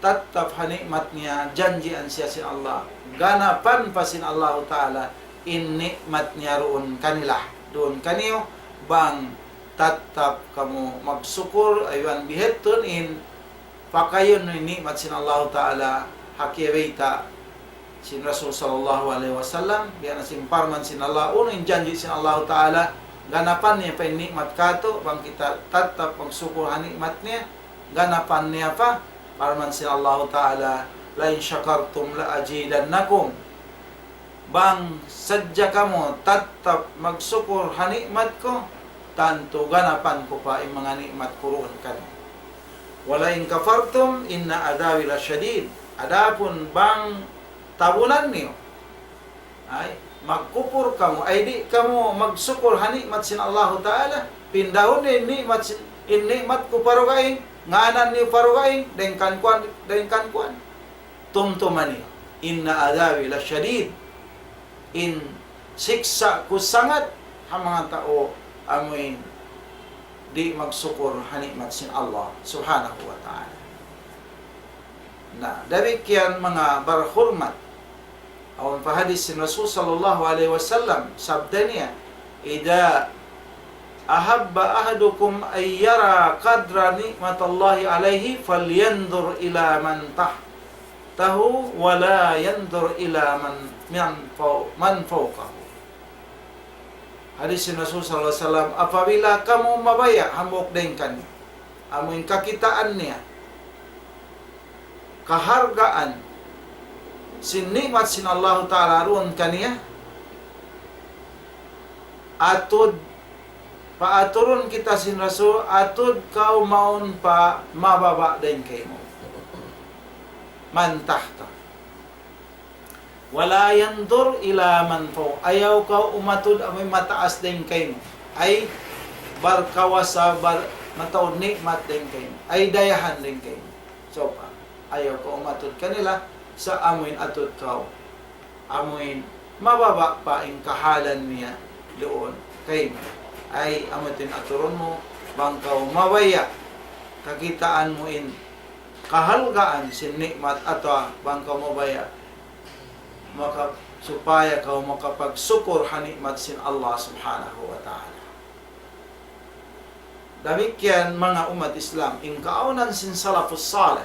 tattap ha ni'mat niya, janjian siya sin Allah. Ganapan pa sin Allahu Ta'ala in ni'mat niya duun kanila, duun kaniyu, bang tattap kamu magsukur, iban bihadtu in pakayun in ni'mat sin Allahu Ta'ala, ha kiyabayta' sin Rasul sallallahu alayhi wasallam, biya' na sin parman sin Allah, unu in janji' sin Allahu Ta'ala, ganapan niya pa in ni'mat katu', bang kita tattap magsukur ha ni'mat niya, ganapan niya pa, parman sin Allahu Ta'ala, لئن شكرتم لأزيدنكم. Bang sadja kamu tattap magsukur ha ni'mat ku, tantu ganapan ku pa in manga ni'mat ku duun kaniyu. وَلَئِنْ كَفَرْتُمْ إِنَّ عَذَابِي لَشَدِيدٌ. Adapun bang tabunan niyu, ay, magkupur kamu, ay di' kamu magsukur ha ni'mat sin Allahu Ta'ala, pindahun niyu in ni'mat sin, in ni'mat ku pa dugaing, ngānan niyu pa dugaing, dayng kan kuwan, dayng kan kuwan. Tumtuma niyu, إِنَّ عَذَابِي لَشَدِيدٌ. In siksa' ku sangat ha manga tau amuin di' magsukur ha ni'mat sin Allah Subhanahu wa Ta'ala. Na, damikkiyan manga barhurmat. Awn pa hadis sin Rasul sallallahu alayhi wasallam, sabda niya, إِذَا أَحَبَّ أَحَدُكُمْ أَنْ يُرَى قَدْرُ نِعْمَةِ اللَّهِ عَلَيْهِ فَلْيَنْظُرْ إِلَى مَنْ تَحْتَهُ وَلَا يَنْظُرْ إِلَى مَنْ، مَنْ فَوْ-، مَنْ فَوْقَهُ. Hadis sin Rasul sallallahu alayhi wasallam, apabila kamu mabaya' hambuuk dayng kaniyu, amuin kakitaan niya kahargaan sin ni'mat sin Allahu Ta'ala duun kaniya, atud, paaturun kita sin Rasul, atud kaw mawn pa mababa' dayng kaymu. مَنْ تَحْتَهُ وَلَا يَنْظُرْ إِلَى مَنْ فَوْقَهُ. Ayaw kaw umatud amuin mataas dayng kaymu. Ay, barkawasa, bar-, mataud ni'mat dayng kaymu. Ay, dayahan dayng kaymu. So, pa, ayaw kaw umatud kanila, sa' amuin atud kaw amuin mababa' pa in kahalan niya duun kaymu. Ay, amu in aturun mu, bang kaw mabaya' kakitaan mu in kahalgaan sin ni'mat, atawa bang kaw mabaya' maka-, supaya kaw makapagsukur ha ni'mat sin Allah Subhanahu wa Ta'ala. Damikkiyan manga ummat Islam, in kaawnan sin salafus salih,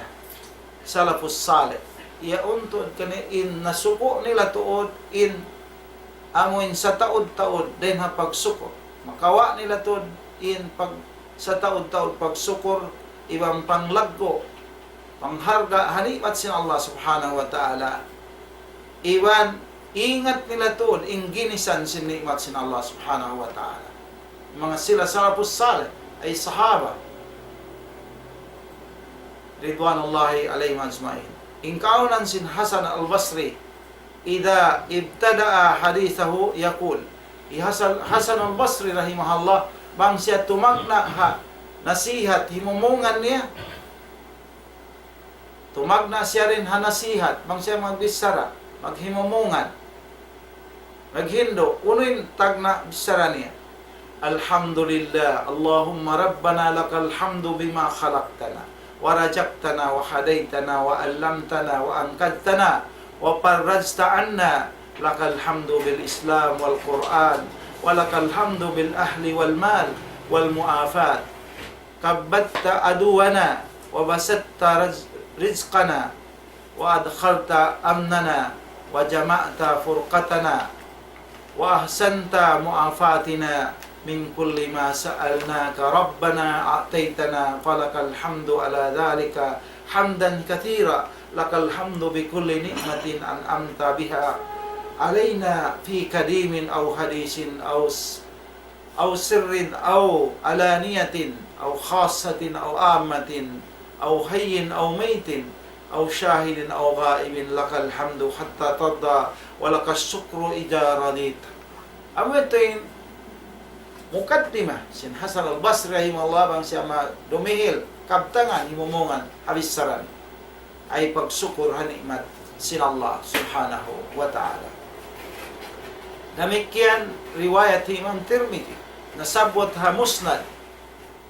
salafus salih, yaun tuud kaniya in nasuku' nila tuud in amuin sataud-taud dayn ha pagsukur. Makawa' nila tuud in pag-, sataud-taud pagsukur, iban panglaggu', pangharga ha ni'mat sin Allah Subhanahu wa Ta'ala. Iban ingat nila tuud in ginisan sin ni'mat sin Allah Subhanahu wa Ta'ala. Manga sila salafus salih, ay sahaba. Ridwanullahi alayhim ajma'in. In kaawnan sin Hasan al-Basri, إذا ابتدأ حديثه يقول. Hi Hasan, Hasan al-Basri rahimahullah, bang siya tumagna' ha nasihat himumungan niya, tumagna' siya dayn ha nasihat, bang siya magbichara, maghimumungan, maghindu', unu in tagna' bichara niya? الحمد لله، اللهم ربنا لك الحمد بما خلقتنا ورزقتنا وهديتنا وعلمتنا وأنقذتنا وفرجت عنا، لك الحمد بالإسلام والقرآن، ولك الحمد بالأهل والمال والمعافاة، كبدت عدونا وبسطت رز-، رزقنا، وأدخلت أمننا وجمعت فرقتنا وأحسنت معافاتنا من كل ما سألناك ربنا أعطيتنا، فلك الحمد على ذلك حمدا كثيرا، لك الحمد بكل نعمة أنعمت بها علينا في قديم أو حديث أو س-، أو سر أو علانية أو خاصة أو عامة أو حي أو ميت أو شاهد أو غائب، لك الحمد حتى ترضى ولك الشكر إذا رضيت. Amu yadtu in mukaddimah sin Hasan al-Basri rahimahullah bang siya ma-, dumihil kabtangan himumungan ha bichara niya. Ay pagsukur ha ni'mat sin Allah Subhanahu wa Ta'ala. Damikkiyan riwayat hi Imam Tirmidhi, nasabbut ha Musnad,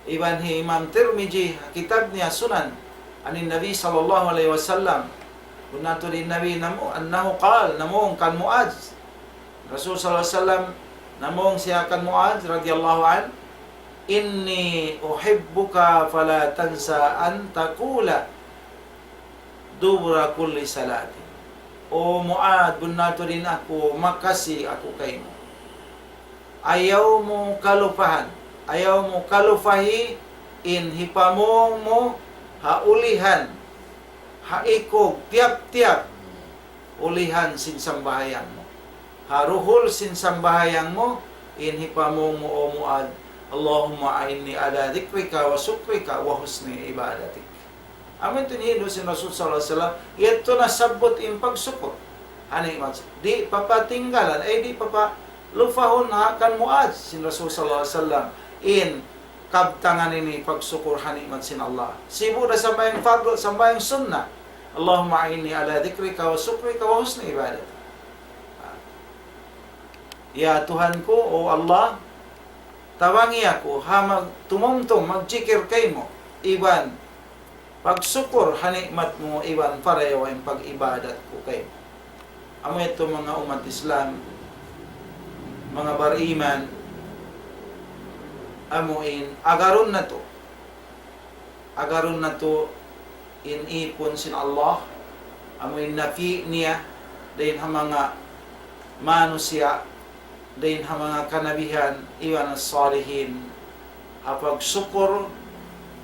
iban hi Imam Tirmidhi ha kitab niya Sunan, عن النبي صلى الله عليه وسلم, bunnal tuud in Nabi namu-, أنه قال, namung kan Muadh, Rasul sallallahu alayhi wasallam, namung siya kan Muadh radiyallahu anhu, إني أحبك فلا تنس أن تقول دبر كل صلاة. O Muadh, bunnal tuud in aku, makasi aku kaymu. Ayaw mu kalupahan, ayaw mu kalupahi in hipamung mu ha ulihan, ha ikug, tiyap-tiyap ulihan sin sambahayang mu. ha duhul sin sambahayang mu, in hipamung mu, O Muadh, اللهم أعني على ذكرك وشكرك وحسن عبادتك. Amu in hindu' sin Rasul sallallahu alayhi wasallam, yadtu nasabbut in pagsukur ha ni'mat. Di' papatinggalan, ay di' papalupahun ha kan Muadh sin Rasul sallallahu alayhi wasallam, in kabtangan ini pagsukur ha ni'mat sin Allah. Sibu' da sambahayang fardu, sambahayang sunnat. اللهم أعني على ذكرك وشكرك وحسن عبادتك. Ya Tuhan ku, O Allah, tabangi aku ha mag-, tumumtum, magjikir kaymu, iban pagsukur ha ni'mat mu, iban parayawa in pag-ibadat ku kaymu. Amu yadtu manga ummat Islam, manga bariman, amu in agarun natu'. Agarun natu' in ipun sin Allah, amu in nafi' niya, dayn ha manga manusiya', dayn ha manga kanabihan, iban as-salihin, ha pagsukur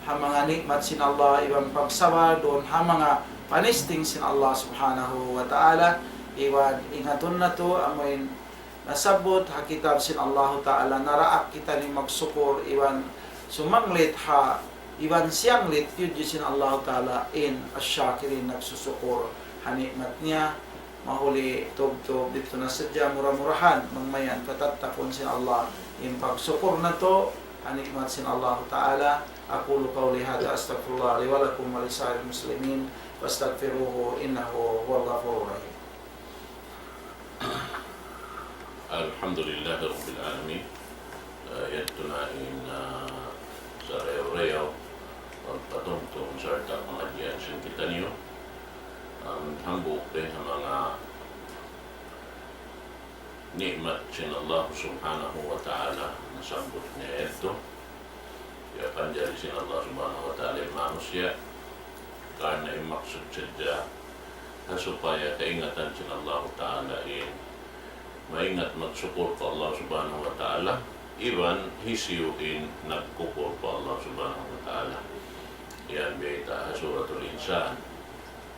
ha manga ni'mat sin Allah, iban pagsabar duun ha manga panisting sin Allah Subhanahu wa Ta'ala, iban ingatun natu', amu in nasabbut ha kitab sin Allahu Ta'ala, naraak kita ini magsukur, iban sumanglit ha, iban siyanglit, piyudji sin Allahu Ta'ala, in ash-shakirin, nagsusukur ha ni'mat niya, mahuli tubtub didtu na sadja, mura-murahan, mangmayan katattapun sin Allah, in pagsukur natu', ha ni'mat sin Allahu Ta'ala. أقول قولي هذا أستغفر الله لي ولكم ولسائر المسلمين فاستغفروه إنه هو الغفور الرحيم. الحمد لله رب العالمين. Ah, yadtu na in, ah, sarayaw-rayaw, pagpatumtum sarta' pangadjian sin kitaniyu. Amu in hambuuk dayn ha manga ni'mat sin Allah Subhanahu wa Ta'ala, nasabbut niya yadtu. Piyapanjari sin Allah Subhanahu wa Ta'ala in manusiya'. Karna' in maksud sadja, ha supaya kaingatan sin Allah Ta'ala in maingat magsukur pa Allah Subhanahu wa Ta'ala, iban hisiyu in nagkupur pa Allah Subhanahu wa Ta'ala. Yan biyayta' ha Suratul Insan.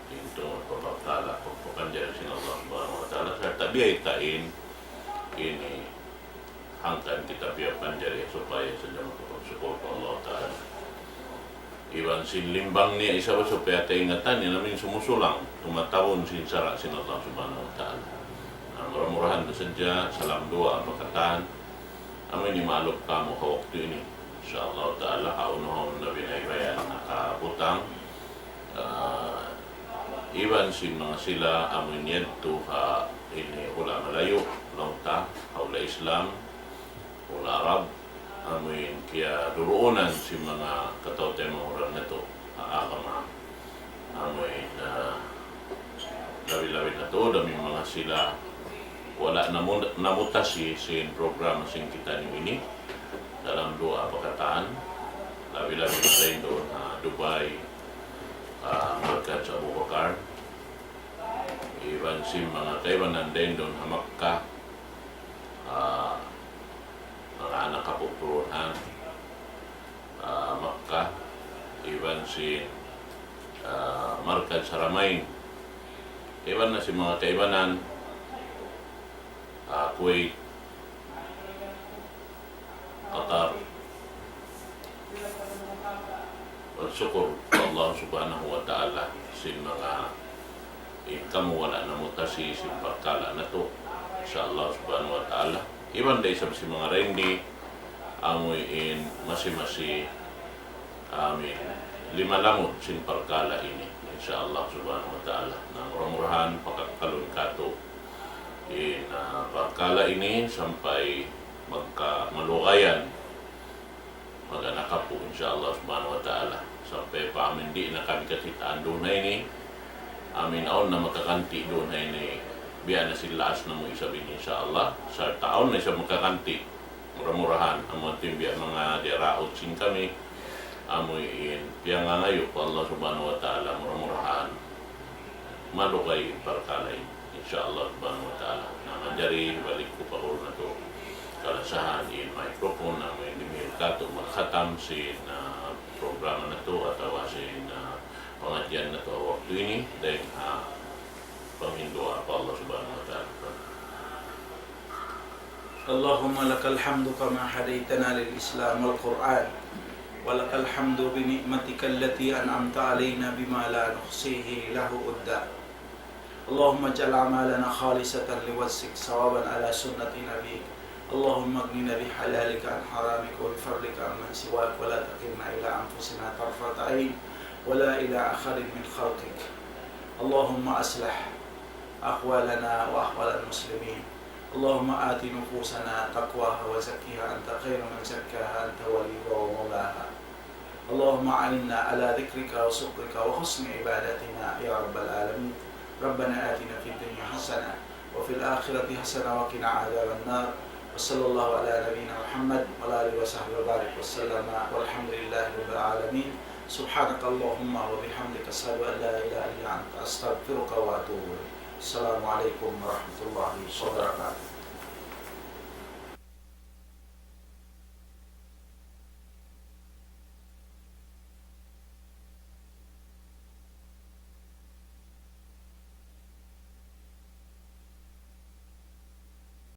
In tungud pa parkala' pagpapanjari sin Allah Subhanahu wa Ta'ala, sarta' biyayta' in ini hangkan kita piyapanjari supaya sadja makapagsukur pa Allah Ta'ala. Iban sin limbang niya isab supaya kaingatan niya, amu in sumusulang, tumatarun sin sara' sin Allah Subhanahu wa Ta'ala. Na, mura-murahan na sadja, salam duwaa pa katan, amu ini maaluk kamu ha waktu ini. Insya Allah Ta'ala, ha unu-unu na biyaybayan nakabutang, ah, iban sin manga sila amu in yadtu ha ini hula' malayu', laung ta, ha hula' Islam, hula' Arab, amu in kiyaduruunan sin manga kataw-taymanghuran natu' ha agama. Amu in, ah, labi-labi na tuud amu in manga sila wala' namu-, namutasi sin programa sin kitaniyu ini. Salam duwaa pa katan, labi-labi na dayn duun ha Dubai, ah, Markaz Abu Bakar. Iban sin manga kaibanan dayn duun ha Makkah, ah, manga anak kapupuruhan, ah, Makkah, iban sin, ah, Markaz Haramain. Iban na sin manga kaibanan, ah, Kuwait, Qatar. Wal sukur pa Allah Subhanahu wa Ta'ala sin manga in kamu wala' namutasi sin parkala' natu'. Insya Allah Subhanahu wa Ta'ala. Iban da isab sin manga dayn di, amu in masi-masi amu in limalamud sin parkala' ini. Insya Allah Subhanahu wa Ta'ala. Na mura-murahan pakakkalun katu' in, ah, parkala' ini sampay magka malugayan, mag-anak apu', insya Allah Subhanahu wa Ta'ala. Sampay pa amu in di' na kami kakitaan duun ha ini, amu in awn na makaganti' duun ha ini, biya' na sin laas namu' isab ini, insya Allah. Sarta' awn na isab makaganti'. Mura-murahan, amu in biya' manga diyaraut sin kami, amu in piyangangayu' pa Allah Subhanahu wa Ta'ala, mura-murahan malugay in parkala' ini, insya Allah Subhanahu wa Ta'ala. Na manjari balik ku pa guru natu' kalasahan in microphone, amu in dimihil katu' magkhatam sin, ah, programa natu' atawa sin, ah, pangadjian natu' ha waktu ini, dayn ha panghindu' pa Allah Subhanahu wa Ta'ala. اللهم لك الحمد كما هديتنا للإسلام والقرآن، ولك الحمد بنعمتك التي أنعمت علينا بما لا نحصيه له عدا. اللهم اجعل أعمالنا خالصة لوجهك صوابا على سنة نبيك. اللهم اغننا بحلالك عن حرامك وبفضلك عمن سواك ولا تكلنا إلى أنفسنا طرفة عين ولا إلى أحد من خلقك. اللهم أصلح أحوالنا وأحوال المسلمين. اللهم آت نفوسنا تقواها وزكها أنت خير من زكاها أنت وليها ومولاها. اللهم أعنا على ذكرك وشكرك وحسن عبادتنا يا رب العالمين. ربنا آتنا في الدنيا حسنة وفي الآخرة حسنة وقنا عذاب النار. وصلى الله على نبينا محمد وعلى آله وصحبه وبارك وسلم، والحمد لله رب العالمين. سبحانك اللهم وبحمدك، أشهد أن لا إله إلا أنت، أستغفرك وأتوب إليك. السلام عليكم ورحمة الله وبركاته.